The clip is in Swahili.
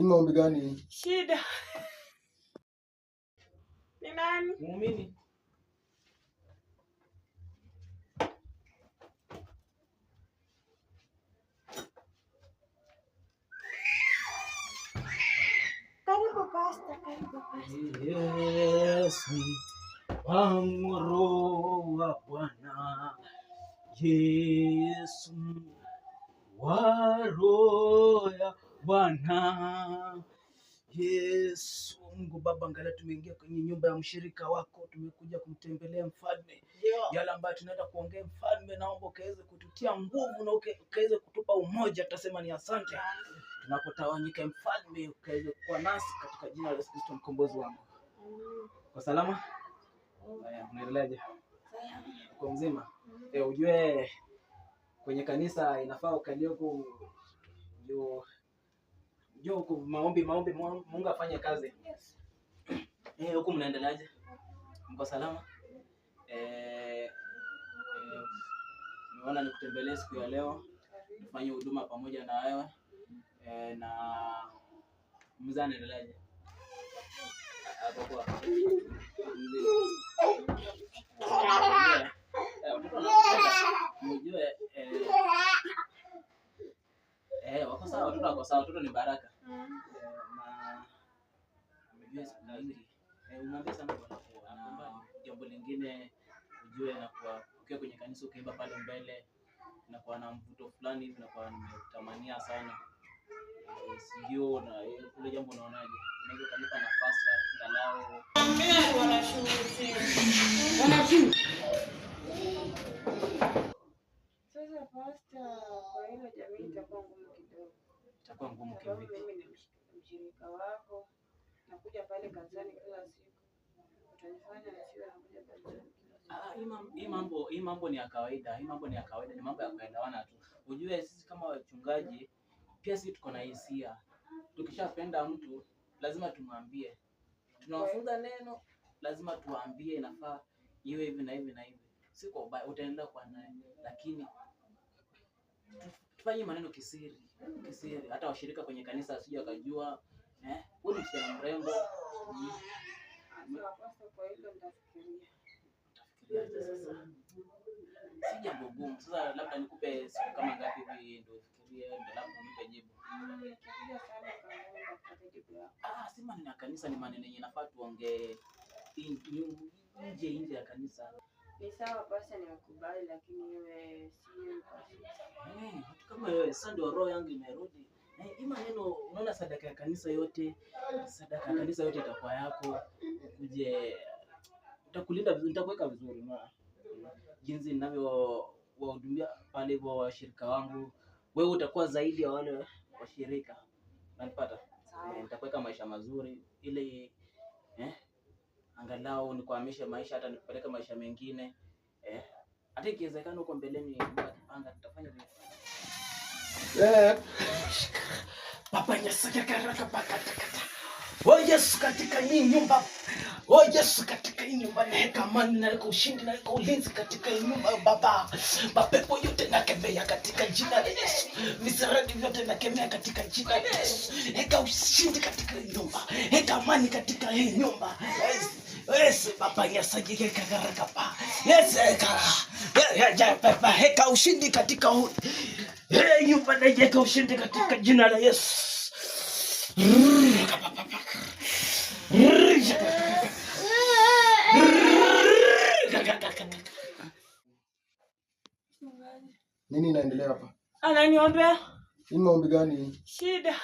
Ni maombi gani? Shida. Ni nani? Muumini. Karibu pasta, karibu pasta. Yesu wangu roho wa Bwana, Yesu wa roho ya Bwana. Yesu Mungu Baba, angalia tumeingia kwenye nyumba ya mshirika wako, tumekuja kumtembelea mfalme. Yale ambayo tunaenda kuongea mfalme, naomba ukaweze kututia nguvu na ukaweze kutupa umoja, tutasema ni asante. Tunapotawanyika mfalme, ukaweze kuwa nasi katika jina la Yesu Kristo mkombozi wangu. Kwa salama? Haya, unaendeleaje? Uko mzima? Eh, ujue kwenye kanisa inafaa ukalie huku juu juu huku maombi maombi, Mungu afanye kazi. Eh, huku mnaendeleaje? Mko salama? Eh, nimeona nikutembelee siku ya leo tufanye huduma pamoja na wewe. Eh, na mzee anaendeleaje? Ako poa? Mzee. Eh, watoto wanakupenda. Mjue wako sawa, watoto wako sawa, watoto ni baraka. Na umejua siku nyingi umwambie sana Bwana na jambo lingine ujue, na kwa ukiwa kwenye kanisa ukiimba pale mbele nakuwa na mvuto fulani hivi, nakuwa nimetamania sana. Sijui na ile jambo unaonaje? Unaweza ukanipa nafasi angalau Sasa pasta, kwa hilo jamii itakuwa ngumu kidogo. Itakuwa ngumu Sababu kivipi? mimi ni mshirika wako, nakuja pale kanisani kila siku, utanifanya nisiwe nakuja kanisani kila siku. Ah, hii mambo ni ya kawaida, hii mambo ni ya kawaida, ni mambo ya kuelewana tu. Ujue sisi kama wachungaji pia sisi tuko na hisia. Tukishapenda mtu lazima tumwambie. Tunawafunza neno, lazima tuwaambie inafaa iwe hivi na hivi na hivi. Si kwa ubaya, utaendelea kuwa naye, lakini tufanye maneno kisiri, kisiri. Hata washirika kwenye kanisa asije wakajua, eh, huyu ni msichana mrembo. Sawa pasta, kwa hilo nitafikiria. Utafikiriaje sasa? Si jambo gumu. Sasa labda nikupe siku kama ngapi hivi ndio ufikirie, ndio labda unipe jibu. Nikikuja sana kanisani nitakupatia jibu lako. Ah, si maneno ya kanisa, ni maneno yenye nafaa tuongee nje nje ya kanisa. Ni sawa pasta, nimekubali, lakini iwe sio kwa sasa. Eh, watu kama wewe sasa ndio roho yangu imerudi. Eh, hii maneno unaona, sadaka ya kanisa yote, sadaka ya kanisa yote itakuwa yako. Ukuje nitakulinda vizuri, nitakuweka vizuri unaona. Jinsi ninavyo wahudumia pale hivyo washirika wangu, wewe utakuwa zaidi ya wale washirika. Unanipata? Sawa. Eh, nitakuweka maisha mazuri ile angalau nikuhamishe maisha, hata nikupeleke maisha mengine hata ikiwezekana huko mbeleni Mungu akipanga tutafanya vile. Baba Nyasaye karaka pakatakata. Oh Yesu katika hii nyumba. Oh Yesu katika hii nyumba naweka amani, naweka ushindi, naweka ulinzi katika hii nyumba Baba. Mapepo yote nakemea katika jina la Yesu. Visirani vyote nakemea katika jina la Yesu. Weka ushindi katika hii nyumba. Weka amani katika hii nyumba. Yes. Yes, Baba Nyasaye karaka pa. Yes, weka. Baba, weka ushindi katika huu. Hey, nyumba naweka ushindi katika jina la Yesu. Nini inaendelea hapa? Ananiombea Hii maombi gani? shida.